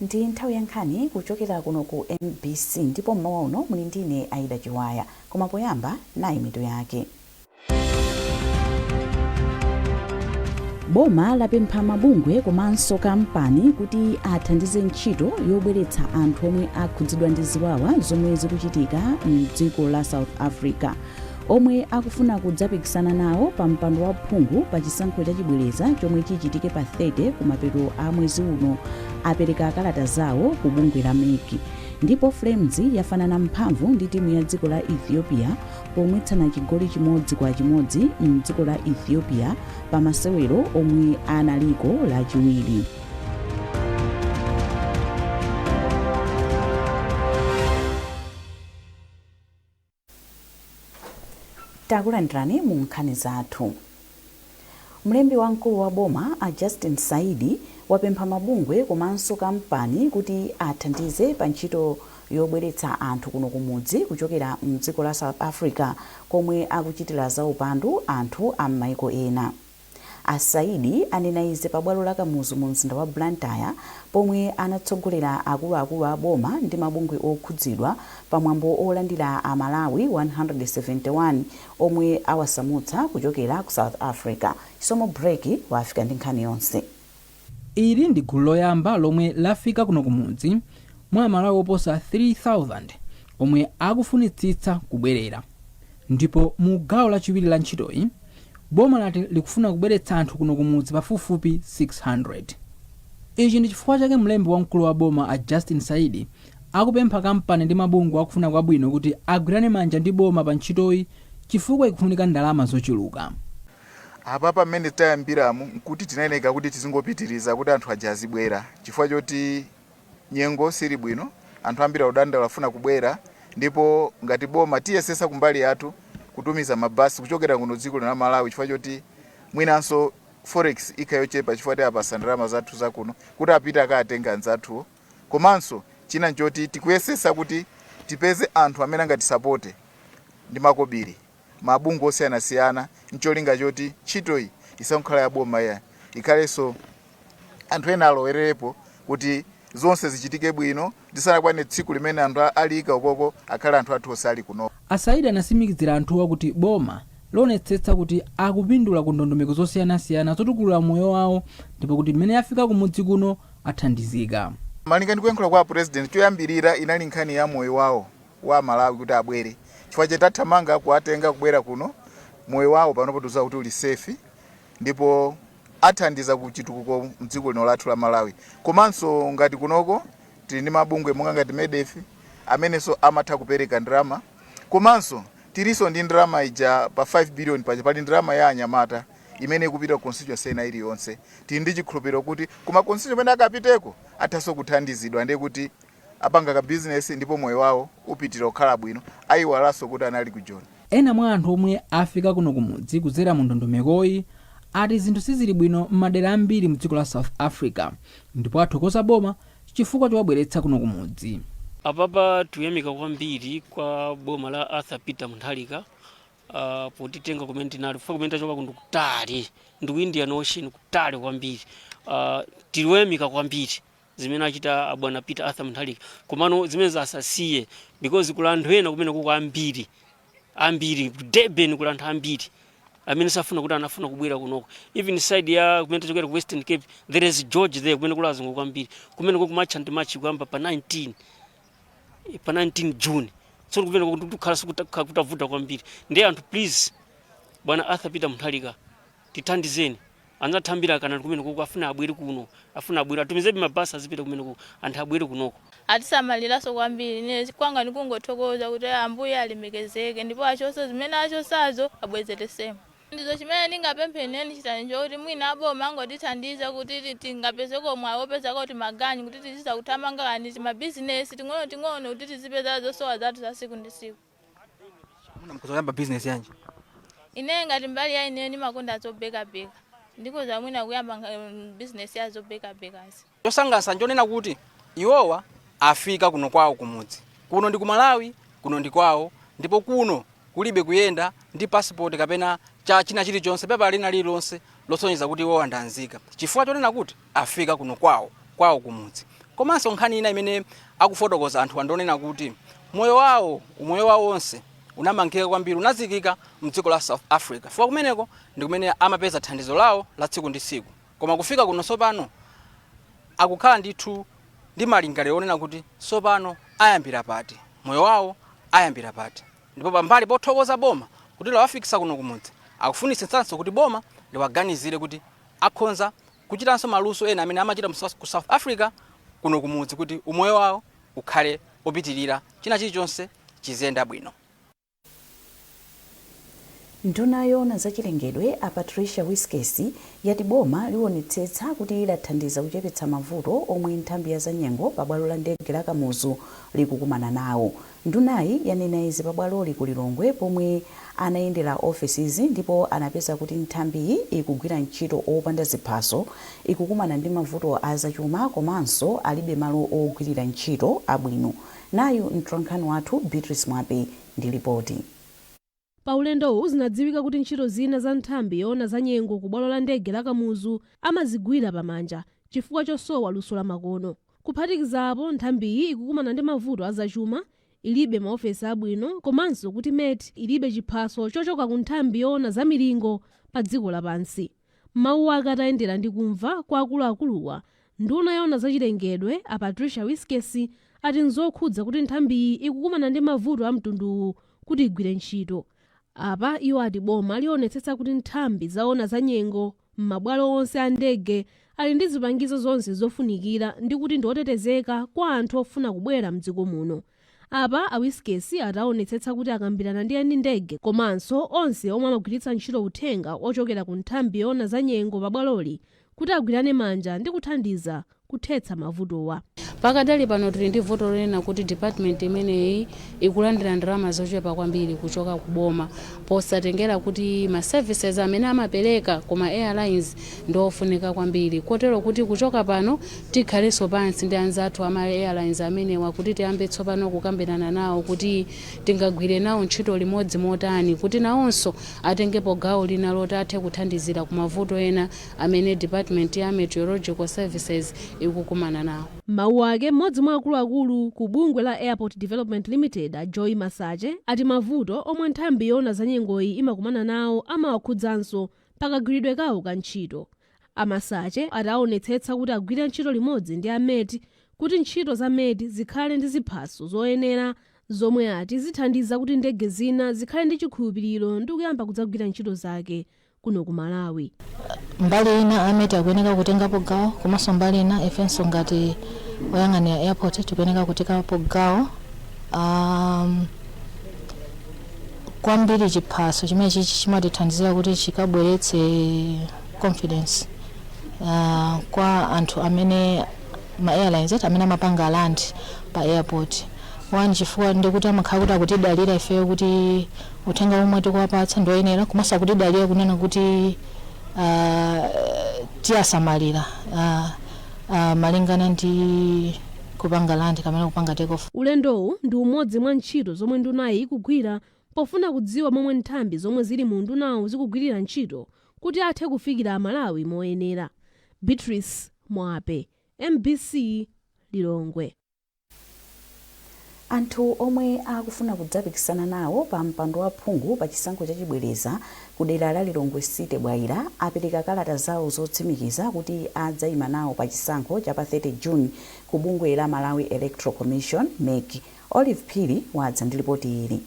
Ndi nthawi ya nkhani kuchokera kuno ku MBC ndipo mmawa uno muli ndine Aida Chiwaya. Koma poyamba nayi mitu yake. Boma lapempha mabungwe komanso kampani kuti athandize ntchito yobweretsa anthu omwe akhudzidwa ndi ziwawa zomwe zikuchitika mdziko la South Africa. Omwe akufuna kudzapikisana nawo pa mpando wa phungu pa chisankho cha chibwereza chomwe chichitike pa 30 kumapeto a mwezi uno apereka kalata zawo ku bungwe la MEC. Ndipo Flames yafanana mphamvu ndi timu ya dziko la Ethiopia pomwetsana chigoli 1-1 mdziko la Ethiopia pa masewero omwe analiko Lachiwiri. Takulandirani mu nkhani zathu. Mlembi wamkulu wa boma a Justin Saidi wapempha mabungwe komanso kampani kuti athandize pa ntchito yobweretsa anthu kuno kumudzi kuchokera mdziko la South Africa komwe akuchitira zaupandu anthu a m'maiko ena. A Saidi anena izi pa bwalo la Kamuzu mu mzinda wa Blantyre pomwe anatsogolera akuluakulu a boma ndi mabungwe okhudzidwa pa mwambo olandira a Malawi 171 omwe awasamutsa kuchokera ku South Africa. Chisomo Breki wafika ndi nkhani yonse. Ili ndi gulu loyamba lomwe lafika kuno kumudzi mwa Amalawi oposa 3,000 omwe akufunitsitsa kubwerera. Ndipo mu gawo lachiwiri la ntchitoyi, boma lati likufuna kubweretsa anthu kuno kumudzi pafupifupi 600. Ichi ndi chifukwa chake mlembi wamkulu wa boma a Justin Saidi akupempha kampani ndi mabungwe akufuna kwabwino kuti agwirane manja ndi boma pa ntchitoyi chifukwa ikufunika ndalama zochuluka. Apapa mmene tayambiramu nkuti tinayeneka kuti tizingopitiriza kuti anthu aja azibwera chifukwa choti nyengo sili bwino, anthu ambiri akudandaula afuna kubwera ndipo ngati boma tiyesesa kumbali yathu kutumiza mabasi kuchokera kuno dziko lino la Malawi chifukwa choti mwinanso forex ikhala yochepa chifukwa tiwapasa ndalama zathu zakuno kuti apite akaatenge anzathuwo. Komanso china nchoti tikuyesesa kuti tipeze anthu amene angatisapote ndi makobiri, mabungwe osiyanasiyana ncholinga choti ntchitoyi isangokhala ya boma iyayi, ikhalenso anthu ena alowererepo kuti zonse zichitike bwino lisanakwane tsiku limene anthu aliyika ukoko akhale anthu athu onse ali kuno. A Saidi anatsimikizira anthuwa kuti boma lionetsetsa kuti akupindula ku ndondomeko zosiyanasiyana zotukulira moyo wawo ndipo kuti mmene afika kumudzi kuno athandizika. Malinga ndi kuyankhula kwa a President, choyambirira inali nkhani ya moyo wawo wa Amalawi kuti abwere chifukwa che tathamanga kuwatenga kubwera kuno, moyo wawo panopo tikudziwa kuti uli safe ndipo athandiza ku chitukuko mdziko lino lathu la Malawi. Komanso ngati kunoko tili ndi mabungwe monga ngati MEDEF amenenso amatha kupereka ndalama komanso tilinso ndi ndalama ija pa 5 billion paja pali ndalama ya anyamata imene ikupita ku constituency ina iliyonse. Tili ndi chikhulupiriro kuti kuma constituency kumene akapiteko athanso kuthandizidwa ndiye kuti apanga ka business ndipo moyo wawo upitira kukhala bwino ayiwalanso kuti anali ku Joni. Ena mwa anthu omwe afika kuno kumudzi kudzera mu ndondomekoyi ati zinthu sizili bwino m'madera ambiri mdziko la South Africa ndipo athokoza boma chifukwa chowabweretsa kuno kumudzi. Apapa tikuyamika kwambiri kwa boma la Arthur Peter Mutharika potitenga kumene tinali kufa kumene tachoka kuno kutali ndi ku Indian Ocean kutali kwambiri. Tikuwayamika kwambiri zimene achita abwana Peter Arthur Mutharika, komano zimenezi asasiye because kuli anthu ena kumene kuko ambiri ambiri ku Durban kuli anthu ambiri amene safuna kuti anafuna kubwera kunoko. Even side ya kumene tachokera ku Western Cape, there is George there kumene kuli azungu kwambiri kumene ku March and March kuyamba pa 19 June, so kumene kukhala kutavuta kwambiri. Ndiye anthu, please, bwana Arthur Peter Mutharika, tithandizeni. Anzathu ambiri akana kumene kuko afuna abwere kuno, afuna abwere, atumizebe mabasi azipita kumene kuko, anthu abwere kunoko. Atisamaliranso kwambiri. Ine kwanga ndikungothokoza kuti Ambuye alemekezeke ndipo achose zimene achosazo abwezeresemo. Ndizo chimene ndingapemphe ine ndichitani chokuti mwina aboma angotithandiza kuti tingapezeko mwayi wopezako kuti maganyu kuti tiziza kuthamanga kani timabizinesi ting'ono-ting'ono kuti tizipeza zosowa zathu za siku ndi siku. Mwina mukhoza kuyamba business yanji? Ine ngati mbali ya ineyo ndimakonda zobekabeka, ndikhoza mwina kuyamba business ya zobekabekazi. Chosangalatsa nchonena kuti iwowa afika kuno kwawo kumudzi. Kuno ndi ku Malawi, kuno ndi kwawo ndipo kuno kulibe kuyenda ndi passport kapena cha china chilichonse, pepala lina lililonse losonyeza kuti iwowa ndi anzika chifukwa chonena kuti afika kuno kwawo, kwawo kumudzi. Komanso nkhani ina imene akufotokoza anthu andionena kuti moyo wawo, umoyo wawo wonse unamangika kwambiri, unazikika mdziko la South Africa, chifukwa kumeneko ndi kumene amapeza thandizo lawo la tsiku ndi tsiku. Koma kufika kuno tsopano akukhala ndithu ndi malingaliro onena kuti tsopano ayambira pati, moyo wawo ayambira pati. Ndipo pambali pothokoza boma kuti lawafikisa kuno kumudzi, akufunitsitsanso kuti boma liwaganizire kuti akhonza kuchitanso maluso ena amene amachita ku South Africa kuno kumudzi, kuti umoyo wawo ukhale opitirira, china chilichonse chiziyenda bwino. Nduna yoona zachilengedwe a Patricia Wiskes yati boma liwonetsetsa kuti lathandiza kuchepetsa mavuto omwe nthambi ya zanyengo pa bwalo la ndege la Kamuzu likukumana nawo. Ndunayi yanena izi pa bwaloli ku Lilongwe pomwe anayendera ofesizi, ndipo anapeza kuti nthambiyi ikugwira ntchito opanda ziphaso, ikukumana ndi mavuto a zachuma komanso alibe malo ogwirira ntchito abwino. Nayu mtolankhani wathu Beatrice Mwape ndi ripoti. Pa ulendowu zinadziwika kuti ntchito zina za nthambi yoona za nyengo ku bwalo la ndege la Kamuzu amazigwira pamanja chifukwa chosowa luso la makono. Kuphatikizapo, nthambiyi ikukumana ndi mavuto azachuma, ilibe maofesi abwino, komanso kuti MET ilibe chiphaso chochoka ku nthambi yoona za milingo pa dziko lapansi. Mawu ake atayendera ndi kumva kwa akuluakuluwa, nduna yoona zachilengedwe a Patricia Wiskes ati nzokhudza kuti nthambiyi ikukumana ndi mavuto a mtunduwu kuti igwire ntchito. Apa iwo ati boma lionetsetsa kuti nthambi zaona za nyengo m'mabwalo onse a ndege ali ndi zipangizo zonse zofunikira ndi kuti ndi otetezeka kwa anthu ofuna kubwera mdziko muno. Apa a Wiskes ataonetsetsa kuti akambirana ndi eni ndege komanso onse omwe amagwiritsa ntchito uthenga ochokera ku nthambi yoona za nyengo pabwaloli kuti agwirane manja ndi kuthandiza kuthetsa mavutowa. Pakadali pano tili ndi vuto lonena kuti department imeneyi ikulandira ndalama zochepa kwambiri kuchoka kuboma, posatengera kuti ma services amene amapereka koma airlines ndiofunika kwambiri, kotero kuti kuchoka pano tikhalenso pansi ndi anzathu ama airlines amenewa kuti tiyambe tsopano kukambirana nawo kuti tingagwire nawo ntchito limodzi motani, kuti nawonso atengepo gawo lina loti athe kuthandizira ku mavuto ena amene department ya meteorological services ikukumana nawo. Mawu ake, mmodzi mwa akuluakulu ku bungwe la Airport Development Limited, a Joy Masache, ati mavuto omwe nthambi yoona za nyengoyi imakumana nawo amawakhudzanso pakagwiridwe kawo ka ntchito. A Masache ati aonetsetsa kuti agwire ntchito limodzi ndi a MET kuti ntchito za MET zikhale ndi ziphaso zoyenera, zomwe ati zithandiza kuti ndege zina zikhale ndi chikhulupiriro ndi kuyamba kudzagwira ntchito zake kuno ku Malawi. Mbali ina a MET akuyeneka kutengapo gawo, komanso mbali ina ifenso ngati oyang'anira airport tikuyeneka kutengapo gawo. Kwambiri chiphaso chimene chichi chimatithandizira kuti chikabweretse confidence kwa anthu amene ma airlines amene amapanga land pa airport one, chifukwa ndikuti amakhala kuti akutidalira ifeyo kuti uthenga omwe tikuwapatsa ndioyenera, komanso akutidalira kunena kuti tiyasamalira malingana ndi kupanga land kapena kupanga take off. Ulendowu ndi umodzi mwa ntchito zomwe ndunayi ikugwira pofuna kudziwa momwe nthambi zomwe zili mu ndunawu zikugwirira ntchito kuti athe kufikira Amalawi moyenera. Beatrice Mwape, MBC, Lilongwe. Anthu omwe akufuna kudzapikisana nawo pa mpando wa phungu pa chisankho chachibwereza ku dera la Lilongwe City Bwaila apereka kalata zawo zotsimikiza kuti adzayima nawo pa chisankho cha pa 30 June ku bungwe la Malawi Electoral Commission, MEC. Olive Phiri wadza ndi ripoti ili.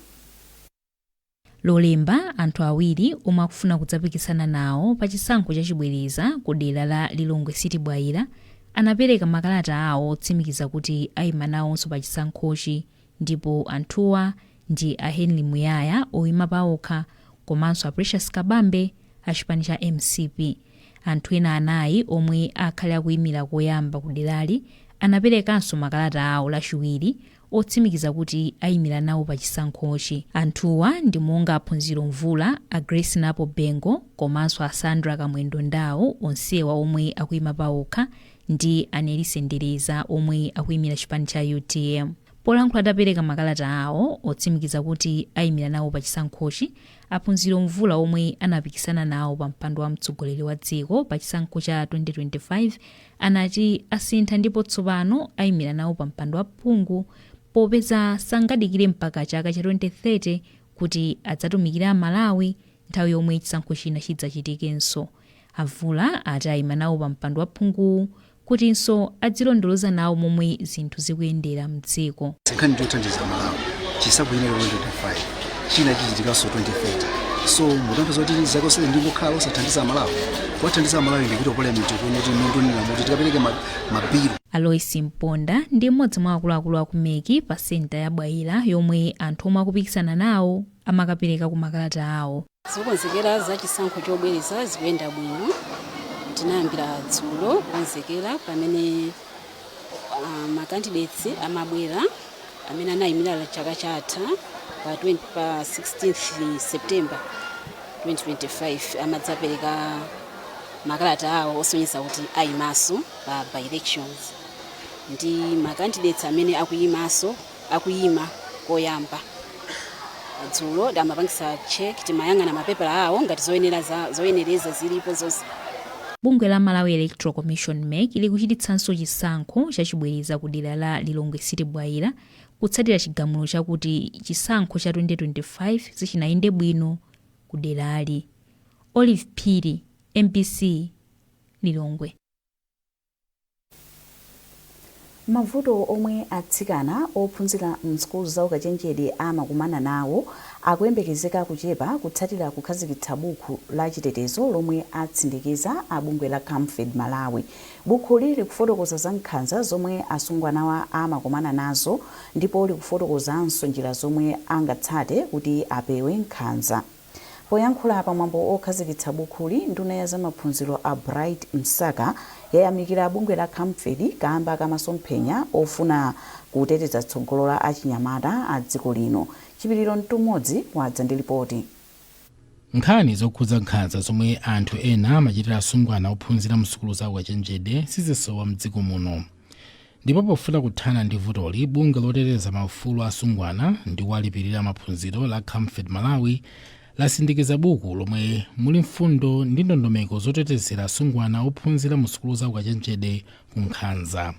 Lolemba, anthu awiri omwe akufuna kudzapikisana nawo pa chisankho chachibwereza ku dera la Lilongwe City Bwaila anapereka makalata awo otsimikiza kuti ayima nawonso pa chisankhochi, ndipo anthuwa ndi a Henry Muyaya oyima paokha komanso a Precious Kabambe a chipani cha MCP. Anthu ena anayi omwe akhale akuyimira koyamba ku derali anaperekanso makalata awo Lachiwiri otsimikiza kuti ayimira nawo pa chisankhochi. Anthuwa ndi monga Aphunziro Mvula, a Grace Napo Bengo komanso a Sandra Kamwendo Ndawo, onsewa omwe akuyima paokha, ndi Anelise Ndereza omwe akuyimira chipani cha UTM. Polankhula atapereka makalata awo otsimikiza kuti ayimira nawo pa chisankhochi, A Phunziro Mvula omwe anapikisana nawo pa mpando wa mtsogoleri wa dziko pa chisankho cha 2025 anati asintha ndipo tsopano ayimira nawo pa mpando wa phungu popeza sangadikire mpaka chaka cha 2030 kuti adzatumikire Amalawi nthawi yomwe chisankho china chidzachitikenso. A Mvula ati ayima nawo pa mpando wa phunguwu kutinso adzilondoloza nawo momwe zinthu zikuyendera mdziko. Nkhani ndiyothandiza Malawi. Chisankho china 2025, china chichitikanso 2030, so mutanthauza kuti zaka zonse ndingokhala osathandiza Malawi? Kuwathandiza Malawi ndikuti parliament kuone kuti nondonera muti tikapereke mabilu. Alois Mponda ndi mmodzi mwa akuluakulu aku MEC pa senta ya Bwaila yomwe anthu omwe akupikisana nawo amakapereka ku makalata awo. Zokonzekera za chisankho chobwereza zikuyenda bwino. Tinayambira dzulo kukonzekera pamene ma candidates amabwera amene anayimira chaka chatha pa 20, pa 16th September 2025 amadzapereka makalata awo osonyeza kuti ayimaso pa by elections, ndi ma candidates amene akuyimaso, akuyima koyamba. Dzulo amapangisa check, timayang'ana mapepala awo ngati zoyenera zoyenereza zilipo zonse. Bungwe la Malawi Electoral Commission MEC likuchititsanso chisankho chachibwereza ku dera la Lilongwe City Bwaila kutsatira chigamulo chakuti chisankho cha 2025 sichinayende bwino ku derali. Olive Phiri, MBC, Lilongwe. Mavuto omwe atsikana ophunzira msukulu za ukachenjede amakumana nawo akuyembekezeka kuchepa kutsatira kukhazikitsa bukhu la chitetezo lomwe atsindikiza a bungwe la Camfed Malawi. Bukhuli likufotokoza za nkhanza zomwe asungwanawa amakumana nazo ndipo likufotokozanso njira zomwe angatsate kuti apewe nkhanza. Poyankhula pamwambo okhazikitsa bukhuli, nduna ya zamaphunziro a Bright Msaka yayamikira bungwe la Camfed kamba kamasomphenya ofuna kuteteza tsogolo la achinyamata a dziko lino. Chipiliro Mtumodzi wadza ndi ripoti. Nkhani zokhudza nkhanza zomwe anthu ena amachitira asungwana ophunzira msukulu za ukachenjede sizisowa mdziko muno. Ndipo pofuna kuthana ndi vutoli, bungwe loteteza maufulu asungwana ndi kuwalipirira maphunziro la Camfed Malawi lasindikiza buku lomwe muli mfundo ndi ndondomeko zotetezera asungwana ophunzira mu sukulu za ukachenjede ku nkhanza.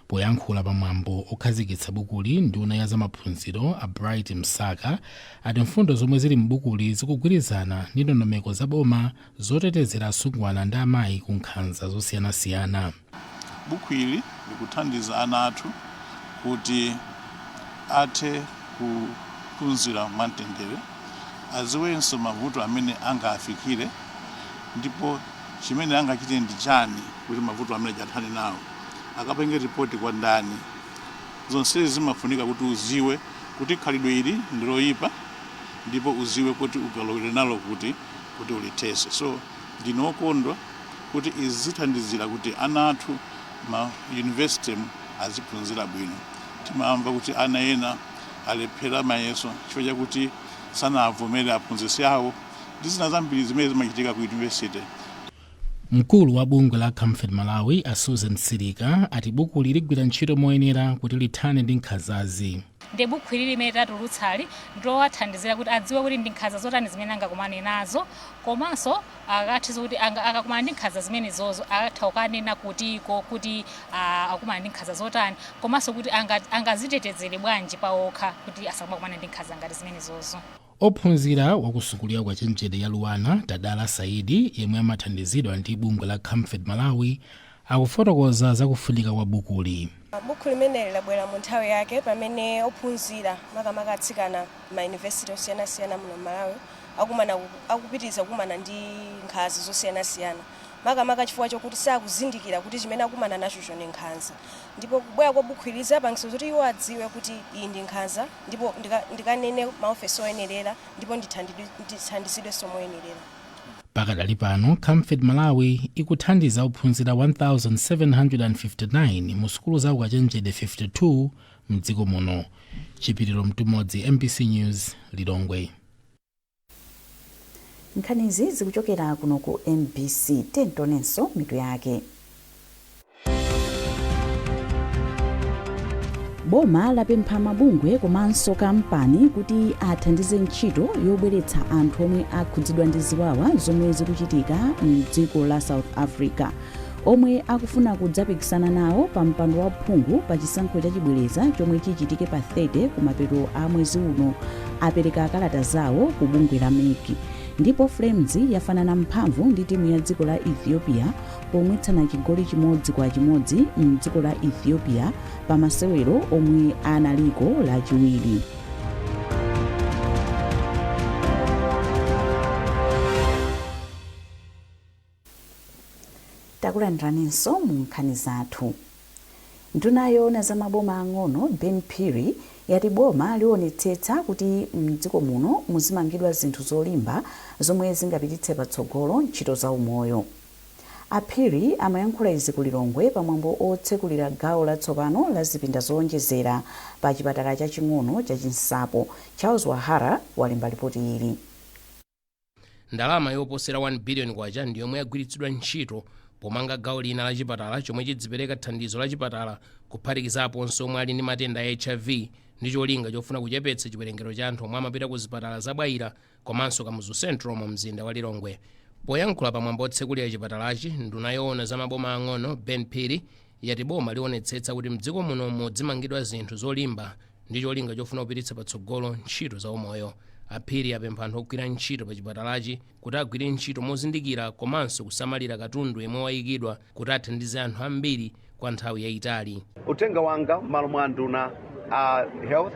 Poyankhula pamwambo okhazikitsa bukuli, nduna ya zamaphunziro a Bright Msaka ati mfundo zomwe zili m'bukuli zikugwirizana ndi ndondomeko za boma zotetezera asungwana ndi amayi ku nkhanza zosiyanasiyana. Buku ili likuthandiza ana athu kuti athe kuphunzira mwamtendere, aziwenso mavuto amene angafikire ndipo chimene angachite ndi chani kuti mavuto amene athane nawo, akapenge ripoti kwa ndani. Zonsezi zimafunika kuti uziwe kuti khalidwe ili ndi loyipa ndipo uziwe kuti ukalowere nalo kuti ulithese. So ndine wokondwa kuti izi zithandizira kuti ana athu ma university aziphunzira bwino. Timamva kuti ana ena alephera mayeso chifukwa chakuti sanavomere aphunzitsi awo ndi zina zambiri zimene zimachitika ku university. Mkulu wa bungwe la Camfed Malawi a Susan Silika ati bukuli ligwira ntchito moyenera kuti lithane ndi nkhanzazi. Ndi bukhu ili limene tatulutsali ndilowathandizira kuti adziwe kuti ndi nkhanza zotani zimene angakumane nazo, komanso akathe kuti akakumana ndi nkhanza zimenezozo atha kukanena kutiko kuti akumana ndi nkhanza zotani, komanso kuti angazitetezere bwanji pawokha kuti asamakumane ndi nkhanza ngati zimenezozo. Ophunzira wakusukulu ya ukachenjede ya Luanar, Tadala Saidi, yemwe amathandizidwa ndi bungwe la Camfed Malawi, akufotokoza zakufunika kwa bukuli. Bukhu limeneli labwera mu nthawi yake pamene ophunzira, makamaka atsikana ma university osiyanasiyana muno Malawi, akupitiriza kukumana ndi nkhanza zosiyanasiyana, makamaka chifukwa chokuti sakuzindikira kuti chimene akumana nachocho ndi nkhanza. Ndipo kubwera kwa bukhu ili zapangitsa kuti iwo adziwe kuti iyi ndi nkhanza ndipo ndikanene maofesi oyenerera ndipo ndithandizidwenso moyenerera. Pakadali pano, Camfed Malawi ikuthandiza ophunzira 1759 mu sukulu za ukachenjede 52 mdziko muno. Chipiliro Mtumodzi, MBC News, Lilongwe. Nkhanizi zikuchokera kuno ku MBC. Tentonenso mitu yake. Boma lapempha mabungwe komanso kampani kuti athandize ntchito yobweretsa anthu omwe akhudzidwa ndi ziwawa zomwe zikuchitika mdziko la South Africa. Omwe akufuna kudzapikisana nawo pa mpando wa phungu pa chisankho chachibwereza chomwe chichitike pa 30 kumapeto a mwezi uno apereka kalata zawo ku bungwe la MEC. Ndipo Flames yafanana mphamvu ndi timu ya dziko la Ethiopia pomwetsana chigoli 1-1 mdziko la Ethiopia pa masewero omwe analiko Lachiwiri. Takulandiraninso mu nkhani zathu. Nduna yoona za maboma ang'ono Ben Phiri yati boma liwonetsetsa kuti mdziko muno muzimangidwa zinthu zolimba zomwe zingapititse patsogolo ntchito za umoyo. A Phiri amayankhula izi ku Lilongwe pa mwambo otsekulira gawo latsopano la zipinda zoonjezera pa chipatala chaching'ono cha Chinsapo. Charles Wahara walemba lipoti ili. Ndalama yoposera K1 biliyoni ndi yomwe yagwiritsidwa ntchito pomanga gawo lina la chipatala chomwe chidzipereka thandizo la chipatala kuphatikizaponso omwe ali ndi matenda a hiv ndi cholinga chofuna kuchepetsa chiwerengero cha anthu omwe amapita ku zipatala za Bwaila komanso Kamuzu Central mu mzinda wa Lilongwe. Poyankhula pa mwambo otsekulira chipatalachi, nduna yoona za maboma ang'ono Ben Phiri yati boma liwonetsetsa kuti mdziko muno mudzimangidwa zinthu zolimba ndi cholinga chofuna kupititsa patsogolo ntchito za umoyo. A Phiri apempha anthu ogwira ntchito pa chipatalachi kuti agwire ntchito mozindikira komanso kusamalira katundu yemwe wayikidwa kuti athandize anthu ambiri kwa nthawi yayitali. Uthenga wanga m'malo mwa anduna a health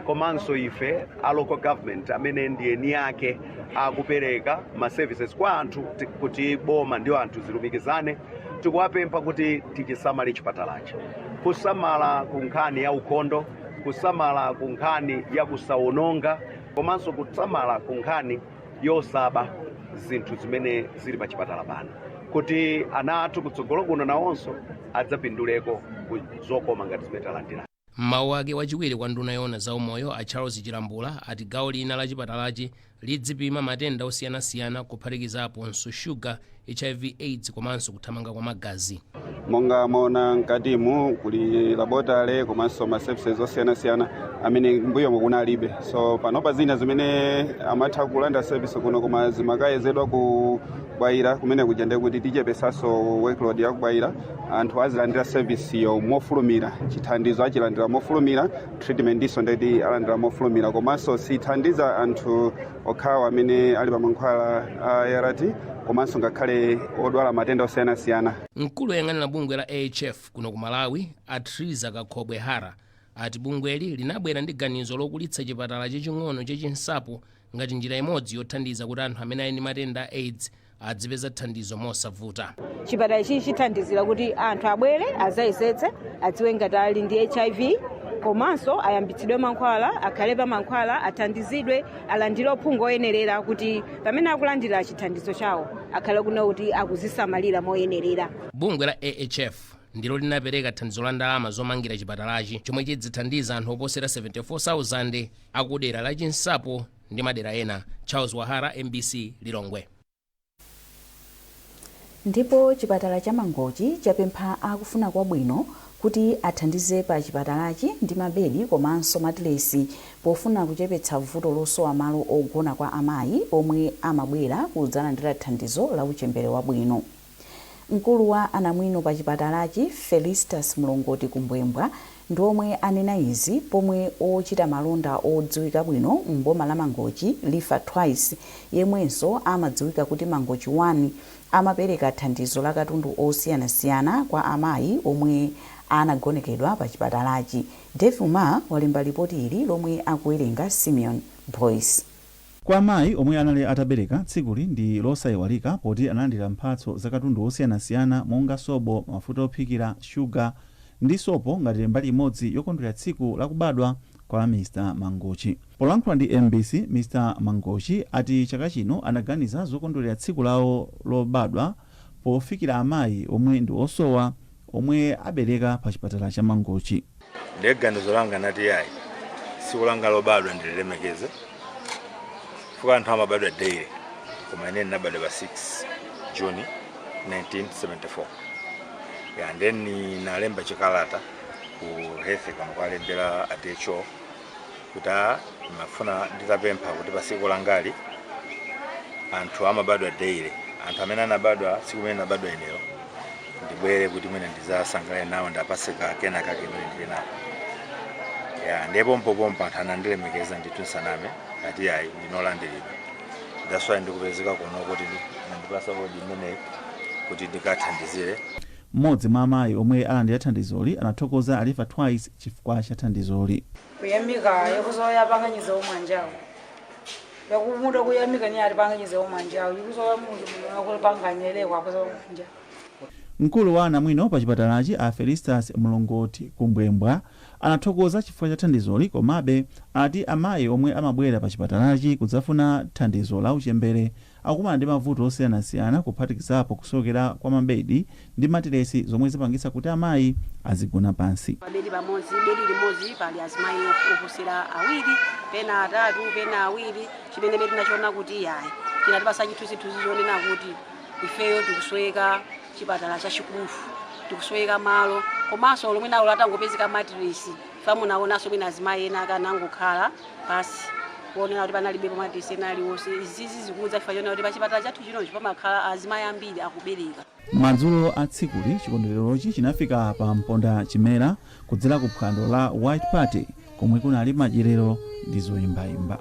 komanso ife a local government amene ndi eni ake akupereka ma services kwa anthu kuti boma ndi anthu zilumikizane, tikuwapempha kuti tichisamale chipatalachi, kusamala ku nkhani ya ukhondo, kusamala ku nkhani ya kusawononga, komanso kusamala ku nkhani yosaba zinthu zimene zili pa chipatala pano, kuti ana athu kutsogolo kuno nawonso adzapinduleko ku zokoma ngati zimene talandira. M'mawu ake, wachiwiri kwa nduna yoona za umoyo a Charles Chilambula ati gawo lina la chipatalachi lidzipima matenda osiyanasiyana kuphatikizaponso shuga, hiv aids komanso kuthamanga kwa magazi. Monga mwaona mkatimu kuli laboratory komanso ma services osiyanasiyana amene mbuyomo kunalibe. So panopa zina zimene amatha kulanda service kuno koma zimakayezedwa ku Bwaila, kumene kuja ndiye kuti tichepesanso workload ya ku Bwaila. Anthu azilandira service yo mofulumira, chithandizo achilandira mofulumira, treatment iso ndeti alandira mofulumira. Komanso sithandiza anthu okhawo amene ali pa mankhwala a ART, komanso ngakhale odwala matenda osiyanasiyana. Mkulu woyang'anira bungwe la AHF kuno ku Malawi a Triza Kakhobwe Hara ati bungweli linabwera ndi ganizo lokulitsa chipatala chaching'ono cha Chinsapo ngati njira imodzi yothandiza kuti anthu amene ali ndi matenda a aids adzipeza thandizo mosavuta. Chipatala ichi chithandizira kuti anthu abwere azayezetse, adziwe ngati ali ndi HIV, komanso ayambitsidwe mankhwala, akhale pa mankhwala, athandizidwe, alandire uphungu oyenerera kuti pamene akulandira chithandizo chawo akhale kuno kuti akuzisamalira moyenerera. Bungwe la AHF ndilo linapereka thandizo la ndalama zomangira chipatalachi chomwe chidzithandiza anthu oposera 74,000 akudera la Chinsapo ndi madera ena. Charles Wahara, MBC, Lilongwe. Ndipo chipatala cha Mangochi chapempha akufuna kwabwino kuti athandize pa chipatalachi ndi mabedi komanso matilesi pofuna kuchepetsa vuto losowa malo ogona kwa amayi omwe amabwera kudzalandira thandizo la uchembere wabwino. Mkulu wa anamwino pa chipatalachi, Felistus Mlongoti Kumbwembwa, ndi omwe anena izi pomwe ochita malonda odziwika bwino m'boma la Mangochi, Lifa Twice, yemwenso amadziwika kuti Mangochi 1, amapereka thandizo la katundu osiyanasiyana kwa amayi omwe anagonekedwa pa chipatalachi. Dave Umar walemba lipoti ili lomwe akuwerenga Simeon Boyce. Kwa amayi omwe anali atabereka, tsikuli ndi losaiwalika poti analandira mphatso za katundu osiyanasiyana monga sobo, mafuta ophikira, shuga ndi sopo ngati mbali imodzi yokondwerera tsiku lakubadwa kwa Mr Mangochi. Polankhula ndi mbc, Mr Mangochi ati chaka chino anaganiza zokondwerera tsiku lawo lobadwa pofikira amayi omwe ndi osowa omwe abereka pa chipatala cha Mangochi. Ndiye ganizo langa nati yayi, tsiku langa lobadwa ndililemekeze, chifukwa anthu amabadwa daily, koma ine ndinabadwa pa 6 June 1974. Ya, then nalemba chikalata Ku health kuno kwalembera a DHO kuti mafuna nditapempha kuti pa tsiku langali anthu amabadwa daily, anthu amene anabadwa tsiku limene nabadwa ineyo, ndibwere kuti mwina ndizasangalale nawo, ndapase kena kake imene ndili nawo ya. Ndipo pompopompo anthu anandilemekeza ndithu, nsaname ati ayi, ndinolandiridwa. That's why ndikupezeka kuno kuti ndipasa kodi imeneyi kuti ndikathandizire. Mmodzi mwa amayi omwe alandira thandizoli anathokoza a Liver Twice chifukwa cha thandizoli. Kuyamika yakuzoya panganyiza omwanjawo, yakumuda kuyamika ni ali panganyiza omwanjawo ikuzoya mundu akulipanganyelekwa akuzoya omwanjawo. Mkulu wa anamwino pa chipatalachi, a Felistas Mlongoti Kumbwembwa, anathokoza chifukwa cha thandizoli, komabe ati amayi omwe amabwera pa chipatalachi kudzafuna thandizo la uchembere akukumana ndi mavuto osiyanasiyana, kuphatikizapo kusowekera kwa mabedi ndi matiresi zomwe zipangitsa kuti amayi azigona pansi. Pabedi pamodzi, bedi limodzi, pali azimayi oposera awiri, pena atatu, pena awiri, chimene bedi tinachiona kuti yayi, chinatipasa chithunzithunzi chonena kuti ifeyo tikusweka chipatala chachikulu, tikusweka malo, komanso lomwe nawo latangopezeka matiresi, famunaonanso mwina azimayi ena akanangokhala pasi kuonera kuti panalibepo matiresi ena aliwonse. Izizi zikudza chifukwa chonena kuti pachipatala chathu chinochi pamakhala azimayi ambiri akubereka. Madzulo a tsikuli, chikondwererochi chinafika pa mponda chimera kudzera ku phwando la White Party komwe kunali madyerero ndi zoyimbayimba.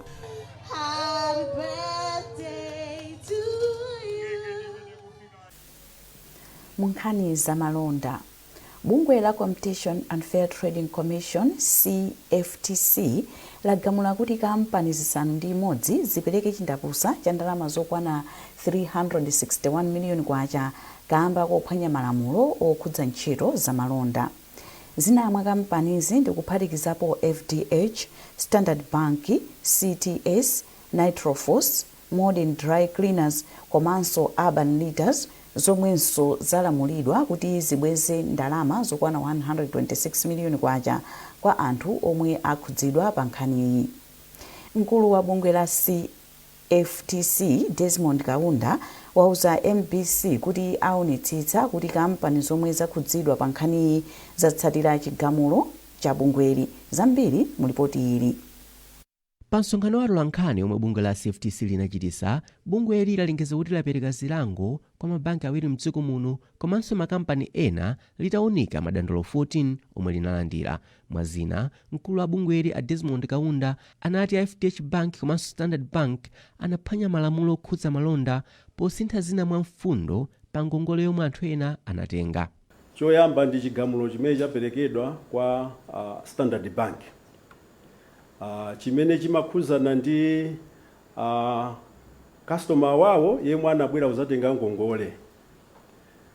Happy birthday to you. Mu nkhani zamalonda, bungwe la Competition and Fair Trading Commission, CFTC, lagamula kuti kampani 6 zipereke chindapusa cha ndalama zokwana 361 miliyoni kwacha kamba kophwanya malamulo okhudza ntchito zamalonda. Zina mwa kampanizi ndikuphatikizapo FDH, Standard Bank, CTS, Nitrophos, Modern Dry Cleaners komanso Urban Leaders, zomwenso zalamulidwa kuti zibweze ndalama zokwana 126 miliyoni kwacha kwa anthu omwe akhudzidwa pa nkhaniyi. Mkulu wa bungwe la CFTC, Desmond Kaunda, wauza MBC kuti aonetsetsa kuti kampani zomwe zakhudzidwa pa nkhaniyi zatsatira chigamulo cha bungweli. Zambiri mu lipoti ili. Pa msonkhano wa atolankhani omwe bungwe la CFTC linachitisa, bungweli lalengeza kuti lapereka zilango kwa mabanki awiri mdziko muno komanso makampani ena, litawunika madandaulo 14 omwe linalandira. Mwazina, mkulu wa bungweli a Desmond Kaunda anati a FDH Bank komanso Standard Bank anaphwanya malamulo okhudza malonda posintha zina mwa mfundo pa ngongole yomwe anthu ena anatenga. Choyamba ndi chigamulo chimene chaperekedwa kwa Standard Bank, chimene chimakhuzana ndi customer wawo yemwe anabwera kuzatenga ngongole.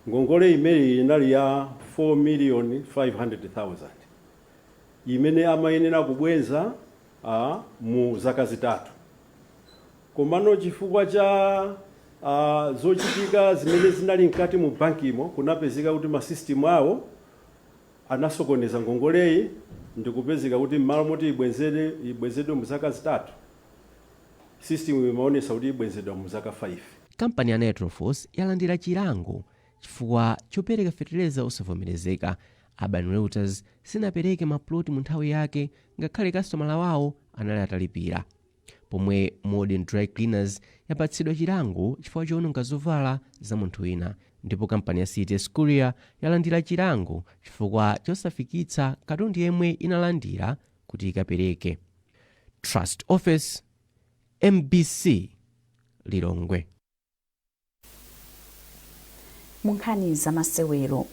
Ngongole imeneyi inali ya 4 million 500,000 imene amayenera kubweza mu zaka 3, komano chifukwa cha zochitika zimene zinali mkati mu bankimo, kunapezeka kuti masystem awo anasokoneza ngongoleyi, ndikupezeka kuti m'malo moti ibwenzedwe mu zaka 3, system imaonesa kuti ibwenzedwa mu zaka 5. Kampani ya Nitrophos yalandira chilango chifukwa chopereka feteleza osavomerezeka. Urban Realtors sinapereke maploti mu nthawi yake ngakhale kastomala wawo anali atalipira, pomwe Modern Dry Cleaners yapatsidwa chilango chifukwa chowononga zovala za munthu wina, ndipo kampani ya CTS Courier yalandira chilango chifukwa chosafikitsa katundu yemwe inalandira kuti ikapereke. Trust Office, MBC, Lilongwe. Mu nkhani zamasewero,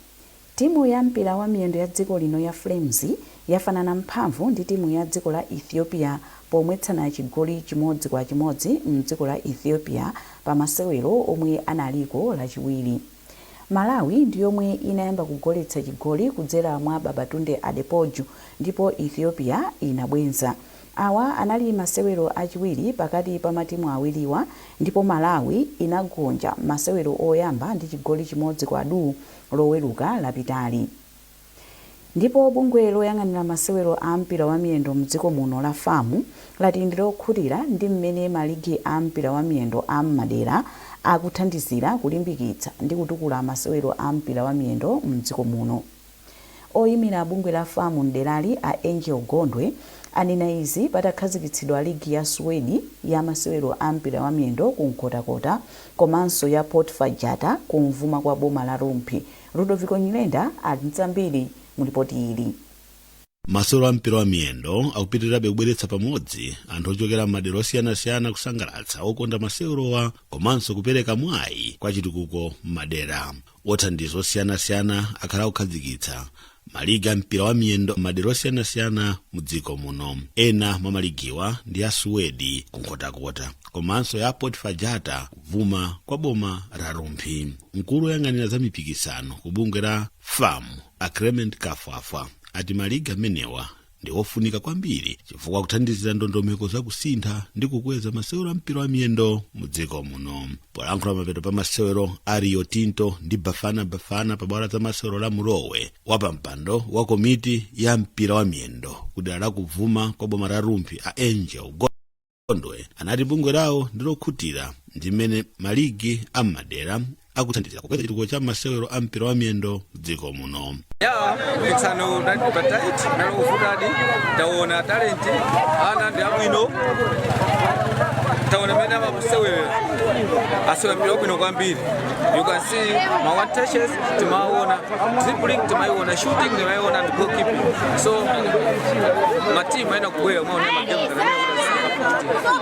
timu ya mpira wa miyendo ya dziko lino ya Flames yafanana mphamvu ndi timu ya dziko la Ethiopia pomwetsana chigoli 1-1 mdziko la Ethiopia pa masewero omwe analiko Lachiwiri. Malawi ndi yomwe inayamba kugoletsa chigoli kudzera mwa Babatunde Adepoju, ndipo Ethiopia inabwenza. Awa anali masewero achiwiri pakati pa matimu awiriwa, ndipo Malawi inagonja masewero oyamba ndi chigoli 1-0 Loweruka lapitali. Ndipo bungwe loyang'anira masewero a mpira wa miyendo mdziko muno la FAM lati ndi lokhutira ndi mmene maligi a mpira wa miyendo a m'madera akuthandizira kulimbikitsa ndi kutukula masewero a mpira wa miyendo mdziko muno. Oyimira bungwe la FAM mderali a Angel Gondwe anena izi patakhazikitsidwa ligi ya Suwedi ya masewero a mpira wa miyendo ku Nkhotakota komanso ya Port Fajata kumvuma kwa boma la Rumphi. Rudoviko Nyirenda ali ndi zambiri mu lipoti ili. Masewero a mpira wa miyendo akupitirirabe kubweretsa pamodzi anthu ochokera m'madera osiyanasiyana, kusangalatsa okonda masewerowa komanso kupereka mwayi kwa chitukuko m'madera. Othandiza osiyanasiyana akhala akukhazikitsa maligi a mpira wa miyendo m'madera osiyanasiyana mu dziko muno. Ena mwa maligiwa ndi a Suwedi ku Nkhotakota komanso ya Port Fajata kuvuma kwa boma la Rumphi. Mkulu woyang'anira za mipikisano ku bungwe la FAM a Clement Kafwafwa ati maligi amenewa ndi ofunika kwambiri chifukwa kuthandizira ndondomeko zakusintha ndi kukweza masewero a mpira wa miyendo mu dziko muno. Polankhula mapeto pa masewero a Rio Tinto ndi Bafana Bafana pa bwalo la masewero la Mulowe, wapampando wa komiti ya mpira wa miyendo kudera la kuvuma kwa boma la Rumphi a Angel Gondwe anati bungwe lawo ndi lokhutira ndi mmene maligi am'madera akuthandizira kukweza chitukuko cha masewero a mpira wa miyendo m'dziko muno. Ya, mpikisano unali pa tight, unali uvutadi. Taona talent, ana ndi abwino. Taona mmene amakusewera, asewera mpira wabwino kwambiri. You can see ma one touches timaona, dribbling timaiona, shooting timaiona and goalkeeping. So matimu aina kubwera umaona magemu kana.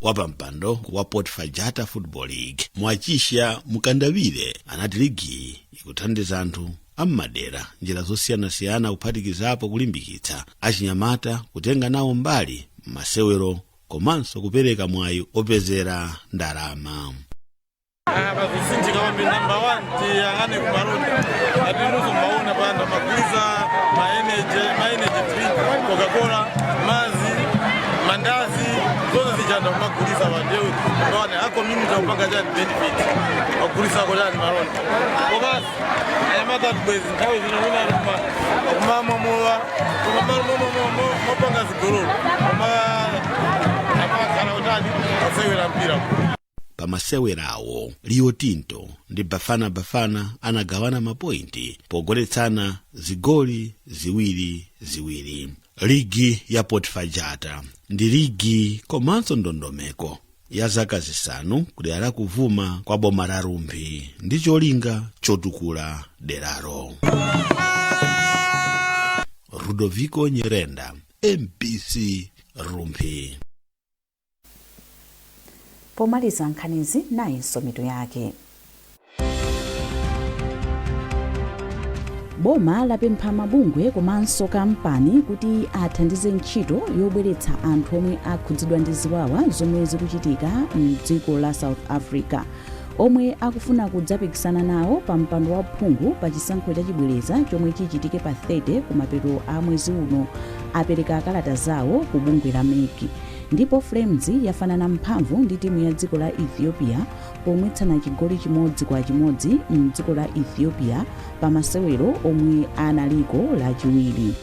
Wapampando wa Port Fajata Football League Mwachisha Mukandawire anati ligiyi ikuthandiza anthu am'madera njira zosiyanasiyana, kuphatikizapo kulimbikitsa achinyamata kutenga nawo mbali m'masewero komanso kupereka mwayi opezera ndalama. Apa kusinthika kwambiri. Number one, tiyang'ane kumalonda atinuso maona pano magulisa ma energy, ma energy drink, Coca-Cola, mazi, mandazi, zonse zichanda kumagulisa pa. Ndiye number one, a community akupanga chani benefit akugulisako chani malonda. Komanso anyamata tibwezi nthawi zino wina akumamwa mowa, koma malo mopanga zigololo, koma amakhala utani asewera mpira. Pamasewerawo, Rio Tinto ndi Bafana Bafana anagawana mapointi pogoletsana zigoli 2-2. Ligi ya Port Fajata ndi ligi komanso ndondomeko ya zaka 5 kudera la kuvuma kwa boma la Rumphi ndi cholinga chotukula deralo. Rudoviko Nyirenda, MBC, Rumphi. Pomaliza nkhanizi, nayinso mitu yake. Boma lapempha mabungwe komanso kampani kuti athandize ntchito yobweretsa anthu omwe akhudzidwa ndi ziwawa zomwe zikuchitika mdziko la South Africa. Omwe akufuna kudzapikisana nawo pa mpando wa phungu pa chisankho chachibwereza chomwe chichitike pa 30 kumapeto a mwezi uno apereka kalata zawo ku bungwe la MEC. Ndipo Flames yafanana mphamvu ndi timu ya dziko la Ethiopia pomwetsana chigoli 1-1 mdziko la Ethiopia pa masewero omwe analiko Lachiwiri.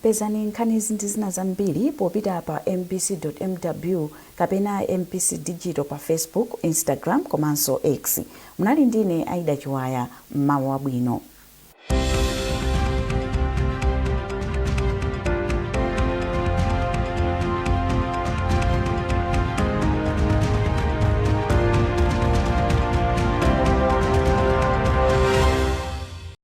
Pezani nkhanizi ndi zina zambiri popita pa mbc.mw kapena MBC Digital pa Facebook, Instagram komanso X. Munali ndine Aida Chiwaya. Mmawa wabwino.